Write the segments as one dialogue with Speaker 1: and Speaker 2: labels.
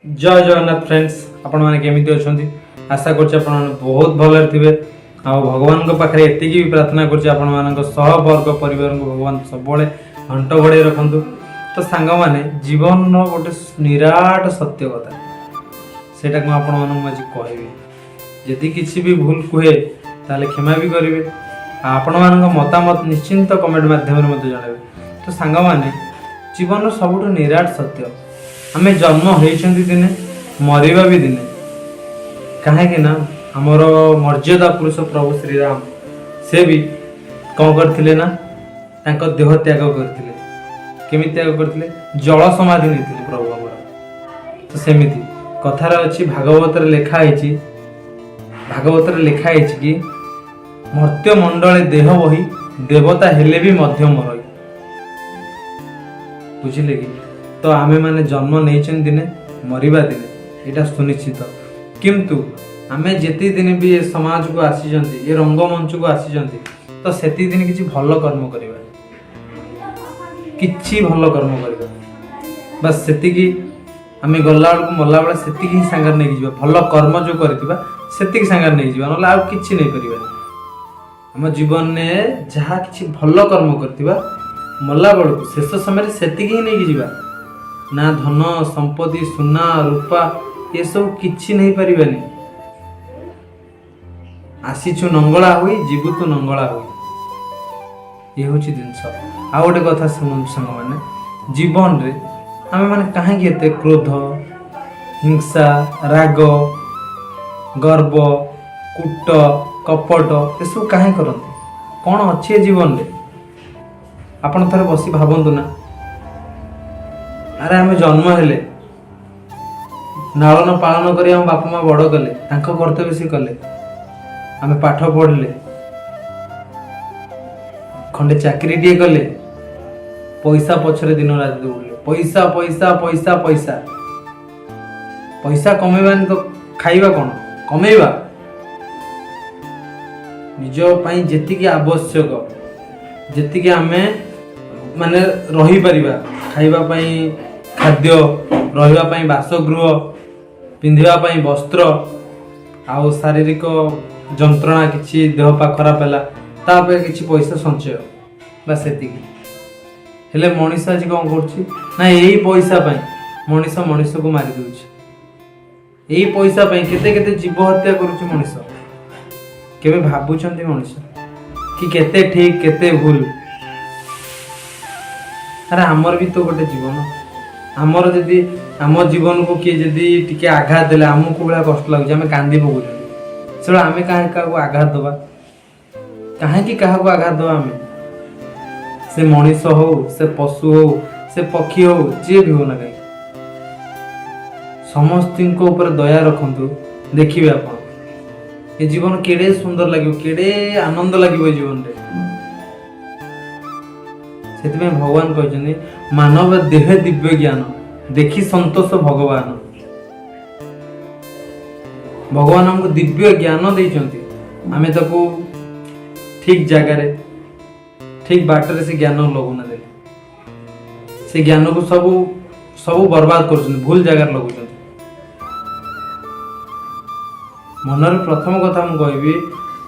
Speaker 1: ଜୟ Jagannath friends, ଆପଣମାନେ କେମିତି ଅଛନ୍ତି? ଆଶା କରୁଛି ଆପଣମାନେ ବହୁତ ଭଲରେ ଥିବେ। ଆଉ ଭଗବାନଙ୍କ ପାଖରେ ଏତିକି ବି ପ୍ରାର୍ଥନା କରୁଛି, ଆପଣମାନଙ୍କ ସହ ବର୍ଗ ପରିବାରଙ୍କୁ ଭଗବାନ ସବୁବେଳେ ଘଣ୍ଟ ଘୋଡ଼େଇ ରଖନ୍ତୁ। ତ ସାଙ୍ଗମାନେ, ଜୀବନର ଗୋଟେ ନିରାଟ ସତ୍ୟ କଥା, ସେଇଟାକୁ ମୁଁ ଆପଣମାନଙ୍କୁ ଆଜି କହିବି। ଯଦି କିଛି ବି ଭୁଲ କୁହେ, ତାହେଲେ କ୍ଷମା ବି କରିବେ। ଆଉ ଆପଣମାନଙ୍କ ମତାମତ ନିଶ୍ଚିନ୍ତ କମେଣ୍ଟ ମାଧ୍ୟମରେ ମୋତେ ଜଣାଇବେ। ତ ସାଙ୍ଗମାନେ, ଜୀବନର ସବୁଠୁ ନିରାଟ ସତ୍ୟ, ଆମେ ଜନ୍ମ ହେଇଛନ୍ତି ଦିନେ, ମରିବା ବି ଦିନେ। କାହିଁକି ନା ଆମର ମର୍ଯ୍ୟାଦା ପୁରୁଷ ପ୍ରଭୁ ଶ୍ରୀରାମ, ସେ ବି କ'ଣ କରିଥିଲେ ନା ତାଙ୍କ ଦେହ ତ୍ୟାଗ କରିଥିଲେ। କେମିତି ତ୍ୟାଗ କରିଥିଲେ? ଜଳ ସମାଧି ନେଇଥିଲେ ପ୍ରଭୁ ଆମର। ତ ସେମିତି କଥାରେ ଅଛି, ଭାଗବତରେ ଲେଖା ହେଇଛି, ଭାଗବତରେ ଲେଖା ହେଇଛି କି ମର୍ତ୍ତ୍ୟ ମଣ୍ଡଳେ ଦେହ ବହି, ଦେବତା ହେଲେ ବି ମଧ୍ୟ ମରଇ। ବୁଝିଲେ କି? ତ ଆମେମାନେ ଜନ୍ମ ନେଇଛନ୍ତି ଦିନେ, ମରିବା ଦିନେ, ଏଇଟା ସୁନିଶ୍ଚିତ। କିନ୍ତୁ ଆମେ ଯେତିକି ଦିନ ବି ଏ ସମାଜକୁ ଆସିଛନ୍ତି, ଏ ରଙ୍ଗମଞ୍ଚକୁ ଆସିଛନ୍ତି, ତ ସେତିକି ଦିନ କିଛି ଭଲ କର୍ମ କରିବା, କିଛି ଭଲ କର୍ମ କରିବା। ବାସ୍ ସେତିକି। ଆମେ ଗଲାବେଳକୁ, ମଲାବେଳେ ସେତିକି ହିଁ ସାଙ୍ଗରେ ନେଇକି ଯିବା। ଭଲ କର୍ମ ଯେଉଁ କରିଥିବା, ସେତିକି ସାଙ୍ଗରେ ନେଇକି ଯିବା, ନହେଲେ ଆଉ କିଛି ନେଇପାରିବାନି। ଆମ ଜୀବନରେ ଯାହା କିଛି ଭଲ କର୍ମ କରିଥିବା, ମଲା ବେଳକୁ ଶେଷ ସମୟରେ ସେତିକି ହିଁ ନେଇକି ଯିବା। ନା ଧନ ସମ୍ପତ୍ତି, ସୁନା ରୂପା, ଏସବୁ କିଛି ନେଇପାରିବାନି। ଆସିଛୁ ନଙ୍ଗଳା ହୋଇ, ଯିବୁ ତୁ ନଙ୍ଗଳା ହୋଇ। ଏ ହେଉଛି ଜିନିଷ। ଆଉ ଗୋଟେ କଥା ଶୁଣନ୍ତୁ ସାଙ୍ଗମାନେ, ଜୀବନରେ ଆମେମାନେ କାହିଁକି ଏତେ କ୍ରୋଧ, ହିଂସା, ରାଗ, ଗର୍ବ, କୂଟ, କପଟ ଏସବୁ କାହିଁ କରନ୍ତି? କ'ଣ ଅଛି ଏ ଜୀବନରେ? ଆପଣ ଥରେ ବସି ଭାବନ୍ତୁ ନା। ଆରେ, ଆମେ ଜନ୍ମ ହେଲେ, ଲାଳନ ପାଳନ କରି ଆମ ବାପା ମା ବଡ଼ କଲେ, ତାଙ୍କ କର୍ତ୍ତବ୍ୟ ସେ କଲେ। ଆମେ ପାଠ ପଢ଼ିଲେ, ଖଣ୍ଡେ ଚାକିରିଟିଏ କଲେ, ପଇସା ପଛରେ ଦିନ ରାତି ଦୌଡ଼ିଲେ। ପଇସା, ପଇସା, ପଇସା, ପଇସା, ପଇସା। କମେଇବାନି ତ ଖାଇବା କ'ଣ? କମେଇବା ନିଜ ପାଇଁ ଯେତିକି ଆବଶ୍ୟକ, ଯେତିକି ଆମେ ମାନେ ରହିପାରିବା। ଖାଇବା ପାଇଁ ଖାଦ୍ୟ, ରହିବା ପାଇଁ ବାସଗୃହ, ପିନ୍ଧିବା ପାଇଁ ବସ୍ତ୍ର, ଆଉ ଶାରୀରିକ ଯନ୍ତ୍ରଣା କିଛି ଦେହ ପା ଖରାପ ହେଲା, ତା ପାଇଁ କିଛି ପଇସା ସଞ୍ଚୟ, ବା ସେତିକି। ହେଲେ ମଣିଷ ଆଜି କ'ଣ କରୁଛି ନା ଏଇ ପଇସା ପାଇଁ ମଣିଷ ମଣିଷକୁ ମାରି ଦେଉଛି। ଏଇ ପଇସା ପାଇଁ କେତେ କେତେ ଜୀବ ହତ୍ୟା କରୁଛି ମଣିଷ। କେବେ ଭାବୁଛନ୍ତି ମଣିଷ କି କେତେ ଠିକ, କେତେ ଭୁଲ? ଆରେ, ଆମର ବି ତ ଗୋଟେ ଜୀବନ। ଆମର ଯଦି ଆମ ଜୀବନକୁ କିଏ ଯଦି ଟିକେ ଆଘାତ ଦେଲେ, ଆମକୁ ଭଳିଆ କଷ୍ଟ ଲାଗୁଛି, ଆମେ କାନ୍ଦି ପକଉଛନ୍ତି। ସେବେଳେ ଆମେ କାହିଁକି କାହାକୁ ଆଘାତ ଦେବା? କାହିଁକି କାହାକୁ ଆଘାତ ଦେବା ଆମେ? ସେ ମଣିଷ ହଉ, ସେ ପଶୁ ହଉ, ସେ ପକ୍ଷୀ ହଉ, ଯିଏ ବି ହଉ ନା କାହିଁକି, ସମସ୍ତଙ୍କ ଉପରେ ଦୟା ରଖନ୍ତୁ। ଦେଖିବେ ଆପଣ, ଏ ଜୀବନ କେଡ଼େ ସୁନ୍ଦର ଲାଗିବ, କେଡ଼େ ଆନନ୍ଦ ଲାଗିବ ଏ ଜୀବନରେ। ସେଥିପାଇଁ ଭଗବାନ କହିଛନ୍ତି, ମାନବ ଦେହ ଦିବ୍ୟ ଜ୍ଞାନ, ଦେଖି ସନ୍ତୋଷ ଭଗବାନ। ଭଗବାନ ଆମକୁ ଦିବ୍ୟ ଜ୍ଞାନ ଦେଇଛନ୍ତି। ଆମେ ତାକୁ ଠିକ ଜାଗାରେ, ଠିକ ବାଟରେ ସେ ଜ୍ଞାନ ଲଗୁନାହାନ୍ତି। ସେ ଜ୍ଞାନକୁ ସବୁ ସବୁ ବର୍ବାଦ କରୁଛନ୍ତି, ଭୁଲ ଜାଗାରେ ଲଗୁଛନ୍ତି। ମନରେ ପ୍ରଥମ କଥା ମୁଁ କହିବି,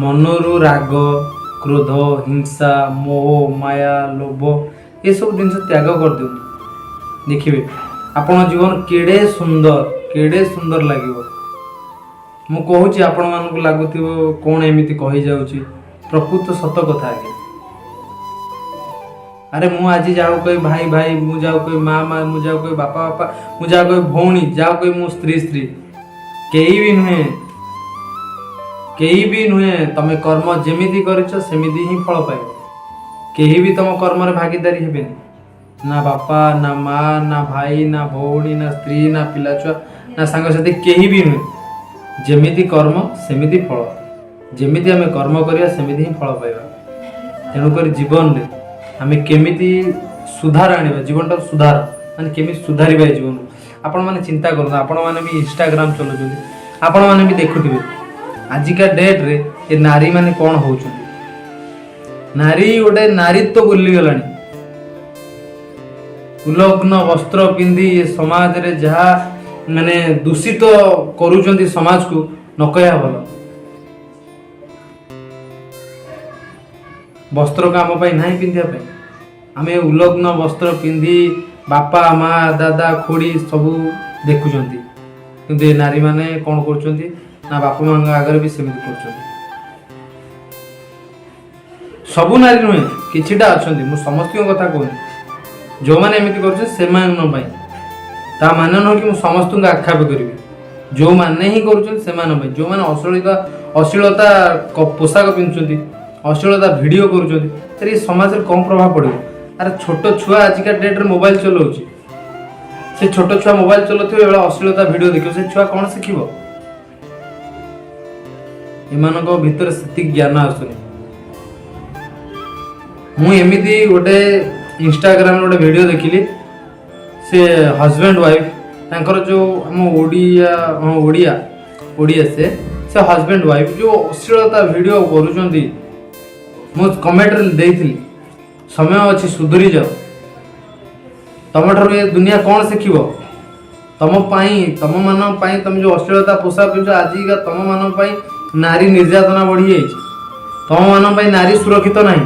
Speaker 1: ମନରୁ ରାଗ, କ୍ରୋଧ, ହିଂସା, ମୋହ, ମାୟା, ଲୋଭ, ଏସବୁ ଜିନିଷ ତ୍ୟାଗ କରିଦିଅନ୍ତୁ। ଦେଖିବେ ଆପଣଙ୍କ ଜୀବନ କେଡ଼େ ସୁନ୍ଦର, କେଡ଼େ ସୁନ୍ଦର ଲାଗିବ। ମୁଁ କହୁଛି, ଆପଣମାନଙ୍କୁ ଲାଗୁଥିବ କ'ଣ ଏମିତି କହିଯାଉଛି। ପ୍ରକୃତ ସତ କଥା ଆଜ୍ଞା। ଆରେ, ମୁଁ ଆଜି ଯାହାକୁ କହିବି ଭାଇ ଭାଇ, ମୁଁ ଯାହାକୁ କହିବି ମା ମା, ମୁଁ ଯାହାକୁ କହିବି ବାପା ବାପା, ମୁଁ ଯାହାକୁ କହିବି ଭଉଣୀ, ଯାହାକୁ କହିବି ମୁଁ ସ୍ତ୍ରୀ ସ୍ତ୍ରୀ, କେହି ବି ନୁହେଁ, କେହି ବି ନୁହେଁ। ତମେ କର୍ମ ଯେମିତି କରିଛ, ସେମିତି ହିଁ ଫଳ ପାଇବ। କେହି ବି ତମ କର୍ମରେ ଭାଗିଦାରୀ ହେବେନି, ନା ବାପା, ନା ମା, ନା ଭାଇ, ନା ଭଉଣୀ, ନା ସ୍ତ୍ରୀ, ନା ପିଲାଛୁଆ, ନା ସାଙ୍ଗସାଥି, କେହି ବି ନୁହେଁ। ଯେମିତି କର୍ମ ସେମିତି ଫଳ। ଯେମିତି ଆମେ କର୍ମ କରିବା, ସେମିତି ହିଁ ଫଳ ପାଇବା। ତେଣୁକରି ଜୀବନରେ ଆମେ କେମିତି ସୁଧାର ଆଣିବା, ଜୀବନଟାକୁ ସୁଧାର ମାନେ କେମିତି ସୁଧାରିବା ଏ ଜୀବନକୁ, ଆପଣମାନେ ଚିନ୍ତା କରନ୍ତୁ। ଆପଣମାନେ ବି ଇନଷ୍ଟାଗ୍ରାମ ଚଲାଉଛନ୍ତି, ଆପଣମାନେ ବି ଦେଖୁଥିବେ ଆଜିକା ଡେଟ୍ରେ ଏ ନାରୀମାନେ କ'ଣ ହେଉଛନ୍ତି। ନାରୀ ଗୋଟେ ନାରୀତ୍ୱ ଭୁଲିଗଲାଣି। ଉଲଗ୍ନ ବସ୍ତ୍ର ପିନ୍ଧି ଏ ସମାଜରେ ଯାହା ମାନେ ଦୂଷିତ କରୁଛନ୍ତି ସମାଜକୁ, ନ କହିବା ଭଲ। ବସ୍ତ୍ର ଆମ ପାଇଁ ନାହିଁ ପିନ୍ଧିବା ପାଇଁ? ଆମେ ଉଲଗ୍ନ ବସ୍ତ୍ର ପିନ୍ଧି ବାପା, ମା, ଦାଦା, ଖୁଡ଼ି ସବୁ ଦେଖୁଛନ୍ତି, କିନ୍ତୁ ଏ ନାରୀମାନେ କ'ଣ କରୁଛନ୍ତି ନା ବାପା ମାଙ୍କ ଆଗରେ ବି ସେମିତି କରୁଛନ୍ତି। ସବୁ ନାରୀ ନୁହେଁ, କିଛିଟା ଅଛନ୍ତି, ମୁଁ ସମସ୍ତଙ୍କ କଥା କହୁନି। ଯେଉଁମାନେ ଏମିତି କରୁଛନ୍ତି ସେମାନଙ୍କ ପାଇଁ, ତା ମାନେ ନୁହେଁ କି ମୁଁ ସମସ୍ତଙ୍କୁ ଆକ୍ଷେପ କରିବି। ଯେଉଁମାନେ ହିଁ କରୁଛନ୍ତି ସେମାନଙ୍କ ପାଇଁ, ଯେଉଁମାନେ ଅଶ୍ଳୀଳତା ପୋଷାକ ପିନ୍ଧୁଛନ୍ତି, ଅଶ୍ଳୀଳତା ଭିଡ଼ିଓ କରୁଛନ୍ତି, ତାହେଲେ ଏ ସମାଜରେ କ'ଣ ପ୍ରଭାବ ପଡ଼ିବ? ଆରେ ଛୋଟ ଛୁଆ ଆଜିକା ଡେଟ୍ରେ ମୋବାଇଲ ଚଲାଉଛି, ସେ ଛୋଟ ଛୁଆ ମୋବାଇଲ ଚଲାଉଥିବ, ଏଭଳିଆ ଅଶ୍ଳୀଳତା ଭିଡ଼ିଓ ଦେଖିବ, ସେ ଛୁଆ କ'ଣ ଶିଖିବ? ଏମାନଙ୍କ ଭିତରେ ସେତିକି ଜ୍ଞାନ ଆସୁନି। ମୁଁ ଏମିତି ଗୋଟେ ଇନଷ୍ଟାଗ୍ରାମରେ ଗୋଟେ ଭିଡ଼ିଓ ଦେଖିଲି, ସେ ହଜବେଣ୍ଡ ୱାଇଫ୍ ତାଙ୍କର ଯେଉଁ ଆମ ଓଡ଼ିଆ, ହଁ ଓଡ଼ିଆ, ଓଡ଼ିଆ, ସେ ସେ ହଜବେଣ୍ଡ ୱାଇଫ୍ ଯେଉଁ ଅଶ୍ଳୀଳତା ଭିଡ଼ିଓ କରୁଛନ୍ତି, ମୁଁ କମେଣ୍ଟରେ ଦେଇଥିଲି, ସମୟ ଅଛି ସୁଧୁରି ଯାଅ। ତମଠାରୁ ଏ ଦୁନିଆ କ'ଣ ଶିଖିବ? ତମ ପାଇଁ, ତମମାନଙ୍କ ପାଇଁ, ତମେ ଯେଉଁ ଅଶ୍ଳୀଳତା ପୋଷାକ ପିନ୍ଧୁଛ, ଆଜିକା ତମମାନଙ୍କ ପାଇଁ ନାରୀ ନିର୍ଯାତନା ବଢ଼ିଯାଇଛି, ତମମାନଙ୍କ ପାଇଁ ନାରୀ ସୁରକ୍ଷିତ ନାହିଁ।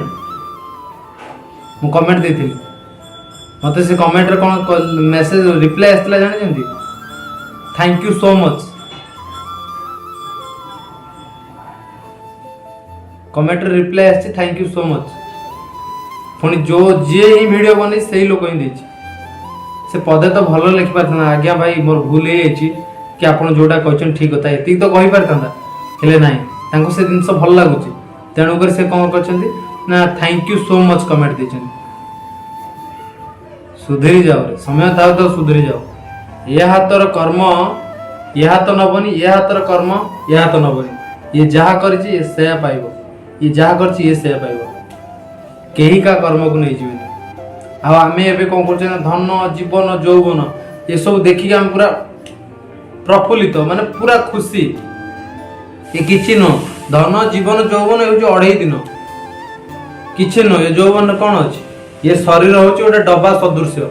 Speaker 1: ମୁଁ କମେଣ୍ଟ ଦେଇଥିଲି, ମୋତେ ସେ କମେଣ୍ଟରେ କ'ଣ ମେସେଜ ରିପ୍ଲାଏ ଆସିଥିଲା ଜାଣିଛନ୍ତି? Thank you so much. କମେଣ୍ଟରେ ରିପ୍ଲାଏ ଆସିଛି thank you so much. ପୁଣି ଯେଉଁ ଯିଏ ହିଁ ଭିଡ଼ିଓ ବନେଇ ସେଇ ଲୋକ ହିଁ ଦେଇଛି। ସେ ପଦେ ତ ଭଲ ଲେଖିପାରିଥାନ୍ତା, ଆଜ୍ଞା ଭାଇ ମୋର ଭୁଲ ହେଇଯାଇଛି, କି ଆପଣ ଯେଉଁଟା କହିଛନ୍ତି ଠିକ୍ କଥା, ଏତିକି ତ କହିପାରିଥାନ୍ତା। ହେଲେ ନାହିଁ, ତାଙ୍କୁ ସେ ଜିନିଷ ଭଲ ଲାଗୁଛି, ତେଣୁକରି ସେ କ'ଣ କରିଛନ୍ତି ନା thank you so much comment ଦେଇଛନ୍ତି। ସୁଧୁରି ଯାଅ ରେ, ସମୟ ଥାଉ ଥାଉ ସୁଧୁରି ଯାଅ। ଏ ହାତର କର୍ମ ଏ ହାତ ନବନି, ଏ ହାତର କର୍ମ ଏ ହାତ ନବନି। ଇଏ ଯାହା କରିଛି ଇଏ ସେୟା ପାଇବ, ଇଏ ଯାହା କରିଛି ଇଏ ସେୟା ପାଇବ, କେହି କାହା କର୍ମକୁ ନେଇଯିବେନି। ଆଉ ଆମେ ଏବେ କ'ଣ କରୁଛେ ନା ଧନ, ଜୀବନ, ଯୌବନ ଏସବୁ ଦେଖିକି ଆମେ ପୁରା ପ୍ରଫୁଲ୍ଲିତ, ମାନେ ପୁରା ଖୁସି। ଏ କିଛି ନୁହଁ, ଧନ, ଜୀବନ, ଯୌବନ ହେଉଛି 2.5 ଦିନ, କିଛି ନୁହଁ। ଏ ଯୌବନରେ କ'ଣ ଅଛି? ଇଏ ଶରୀର ହେଉଛି ଗୋଟେ ଡବା ସଦୃଶ୍ୟ।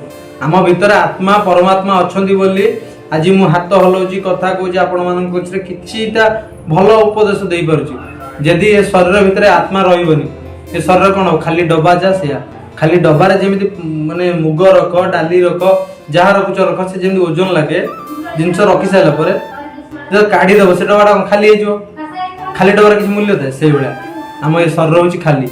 Speaker 1: ଆମ ଭିତରେ ଆତ୍ମା ପରମାତ୍ମା ଅଛନ୍ତି ବୋଲି ଆଜି ମୁଁ ହାତ ହଲଉଛି, କଥା କହୁଛି, ଆପଣମାନଙ୍କ କତିରେ କିଛିଟା ଭଲ ଉପଦେଶ ଦେଇପାରୁଛି। ଯଦି ଏ ଶରୀର ଭିତରେ ଆତ୍ମା ରହିବନି, ଏ ଶରୀର କ'ଣ ହବ? ଖାଲି ଡବା ଯା ସେୟା। ଖାଲି ଡବାରେ ଯେମିତି ମାନେ ମୁଗ ରଖ, ଡାଲି ରଖ, ଯାହା ରଖୁଛ ରଖ, ସେ ଯେମିତି ଓଜନ ଲାଗେ, ଜିନିଷ ରଖି ସାରିଲା ପରେ ଯେତେବେଳେ କାଢ଼ିଦେବ ସେ ଡବାଟା ଖାଲି ହେଇଯିବ। ଖାଲି ଡବାର କିଛି ମୂଲ୍ୟ ଥାଏ? ସେଇଭଳିଆ ଆମ ଏ ଶରୀର ହେଉଛି ଖାଲି।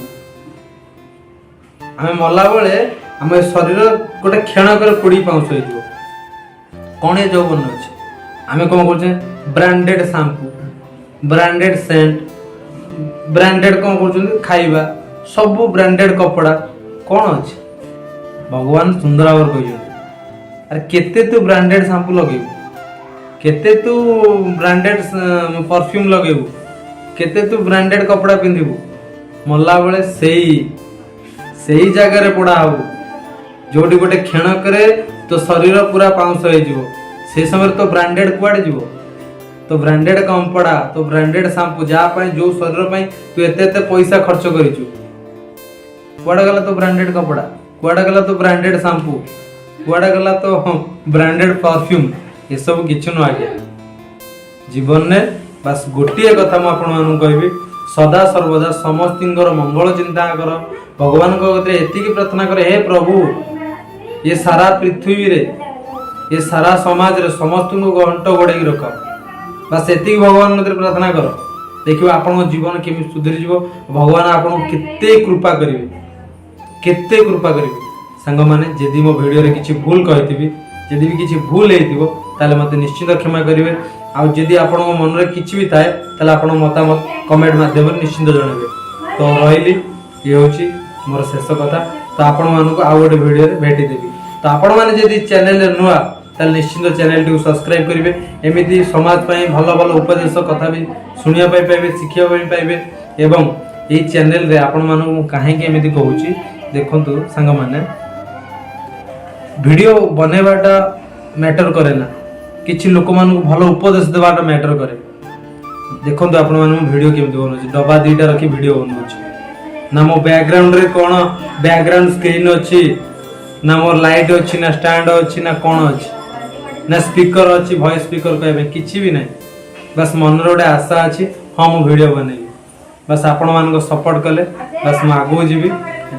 Speaker 1: ଆମେ ମଲାବେଳେ ଆମ ଏ ଶରୀର ଗୋଟେ କ୍ଷଣକରେ ପୋଡ଼ି ପାଉଁଶ ହେଇଯିବ। କ'ଣ ଏ ଯୌବନ ଅଛି? ଆମେ କ'ଣ କରୁଛେ? Branded shampoo, branded scent, branded କ'ଣ କରୁଛନ୍ତି ଖାଇବା, ସବୁ ବ୍ରାଣ୍ଡେଡ୍ କପଡ଼ା, କ'ଣ ଅଛି? ଭଗବାନ ସୁନ୍ଦର ଭାବରେ କହିଛନ୍ତି, ଆରେ କେତେ ତୁ ବ୍ରାଣ୍ଡେଡ୍ ସାମ୍ପୁ ଲଗେଇବୁ, କେତେ ତୁ ବ୍ରାଣ୍ଡେଡ୍ ପରଫ୍ୟୁମ୍ ଲଗେଇବୁ, କେତେ ତୁ ବ୍ରାଣ୍ଡେଡ୍ କପଡ଼ା ପିନ୍ଧିବୁ, ମଲାବେଳେ ସେଇ ସେଇ ଜାଗାରେ ପୋଡ଼ା ହବୁ, ଯୋଉଠି ଗୋଟେ କ୍ଷଣକରେ ତୋ ଶରୀର ପୁରା ପାଉଁଶ ହେଇଯିବ। ସେ ସମୟରେ ତୋ ବ୍ରାଣ୍ଡେଡ୍ କୁଆଡ଼େ ଯିବ? ତୋ ବ୍ରାଣ୍ଡେଡ୍ କପଡ଼ା, ତୋ ବ୍ରାଣ୍ଡେଡ୍ ସାମ୍ପୁ, ଯାହା ପାଇଁ ଯୋଉ ଶରୀର ପାଇଁ ତୁ ଏତେ ଏତେ ପଇସା ଖର୍ଚ୍ଚ କରିଛୁ, କୁଆଡ଼େ ଗଲା ତୋ ବ୍ରାଣ୍ଡେଡ୍ କପଡ଼ା? କୁଆଡ଼େ ଗଲା ତୋ ବ୍ରାଣ୍ଡେଡ୍ ସାମ୍ପୁ? କୁଆଡ଼େ ଗଲା ତୋ ବ୍ରାଣ୍ଡେଡ୍ ପରଫ୍ୟୁମ୍? ଏସବୁ କିଛି ନୁହଁ ଆଜ୍ଞା। ଜୀବନରେ ବାସ୍ ଗୋଟିଏ କଥା ମୁଁ ଆପଣମାନଙ୍କୁ କହିବି, ସଦା ସର୍ବଦା ସମସ୍ତଙ୍କର ମଙ୍ଗଳ ଚିନ୍ତା କର। ଭଗବାନଙ୍କ କତିରେ ଏତିକି ପ୍ରାର୍ଥନା କର, ହେ ପ୍ରଭୁ, ଏ ସାରା ପୃଥିବୀରେ, ଏ ସାରା ସମାଜରେ ସମସ୍ତଙ୍କୁ ଘଣ୍ଟ ଘୋଡ଼େଇକି ରଖ। ବାସ୍ ଏତିକି ଭଗବାନଙ୍କ କତିରେ ପ୍ରାର୍ଥନା କର, ଦେଖିବ ଆପଣଙ୍କ ଜୀବନ କେମିତି ସୁଧୁରିଯିବ। ଭଗବାନ ଆପଣଙ୍କୁ କେତେ କୃପା କରିବେ, କେତେ କୃପା କରିବେ। ସାଙ୍ଗମାନେ, ଯଦି ମୋ ଭିଡ଼ିଓରେ କିଛି ଭୁଲ କହିଥିବି, ଯଦି ବି କିଛି ଭୁଲ ହେଇଥିବ, ତାହେଲେ ମୋତେ ନିଶ୍ଚିତ କ୍ଷମା କରିବେ। ଆଉ ଯଦି ଆପଣଙ୍କ ମନରେ କିଛି ବି ଥାଏ, ତାହେଲେ ଆପଣଙ୍କ ମତାମତ କମେଣ୍ଟ ମାଧ୍ୟମରେ ନିଶ୍ଚିତ ଜଣାଇବେ। ତ ରହିଲି, ଇଏ ହେଉଛି ମୋର ଶେଷ କଥା। ତ ଆପଣମାନଙ୍କୁ ଆଉ ଗୋଟେ ଭିଡ଼ିଓରେ ଭେଟିଦେବି। ତ ଆପଣମାନେ ଯଦି ଚ୍ୟାନେଲରେ ନୂଆ, ତାହେଲେ ନିଶ୍ଚିତ ଚ୍ୟାନେଲଟିକୁ ସବସ୍କ୍ରାଇବ୍ କରିବେ। ଏମିତି ସମାଜ ପାଇଁ ଭଲ ଭଲ ଉପଦେଶ କଥା ବି ଶୁଣିବା ପାଇଁ ପାଇବେ, ଶିଖିବା ପାଇଁ ପାଇବେ। ଏବଂ ଏଇ ଚ୍ୟାନେଲରେ ଆପଣମାନଙ୍କୁ ମୁଁ କାହିଁକି ଏମିତି କହୁଛି ଦେଖନ୍ତୁ ସାଙ୍ଗମାନେ, ଭିଡ଼ିଓ ବନେଇବାଟା ମ୍ୟାଟର କରେ ନା, କିଛି ଲୋକମାନଙ୍କୁ ଭଲ ଉପଦେଶ ଦେବାଟା ମ୍ୟାଟର କରେ। ଦେଖନ୍ତୁ ଆପଣମାନେ, ମୁଁ ଭିଡ଼ିଓ କେମିତି ବନଉଛି, ଡବା 2ଟା ରଖି ଭିଡ଼ିଓ ବନଉଛି ନା, ମୋ ବ୍ୟାକଗ୍ରାଉଣ୍ଡରେ କ'ଣ ବ୍ୟାକଗ୍ରାଉଣ୍ଡ ସ୍କ୍ରିନ୍ ଅଛି ନା, ମୋର ଲାଇଟ୍ ଅଛି ନା, ଷ୍ଟାଣ୍ଡ ଅଛି ନା, କ'ଣ ଅଛି? ନା ସ୍ପିକର ଅଛି ଭଏସ୍ ସ୍ପିକର କହିବା ପାଇଁ, କିଛି ବି ନାହିଁ। ବାସ୍ ମନରେ ଗୋଟେ ଆଶା ଅଛି, ହଁ ମୁଁ ଭିଡ଼ିଓ ବନେଇବି। ବାସ୍ ଆପଣମାନଙ୍କ ସପୋର୍ଟ କଲେ ବାସ୍ ମୁଁ ଆଗକୁ ଯିବି।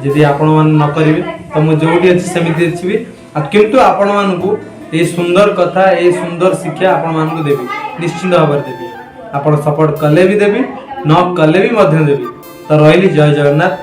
Speaker 1: ଯଦି ଆପଣମାନେ ନ କରିବେ ତ ମୁଁ ଯୋଉଠି ଅଛି ସେମିତି ଥିବି। ଆଉ କିନ୍ତୁ ଆପଣମାନଙ୍କୁ ଏଇ ସୁନ୍ଦର କଥା, ଏଇ ସୁନ୍ଦର ଶିକ୍ଷା ଆପଣମାନଙ୍କୁ ଦେବି, ନିଶ୍ଚିନ୍ତ ଭାବରେ ଦେବି। ଆପଣ ସପୋର୍ଟ କଲେ ବି ଦେବି, ନ କଲେ ବି ମଧ୍ୟ ଦେବି। ତ ରହିଲି, ଜୟ ଜଗନ୍ନାଥ।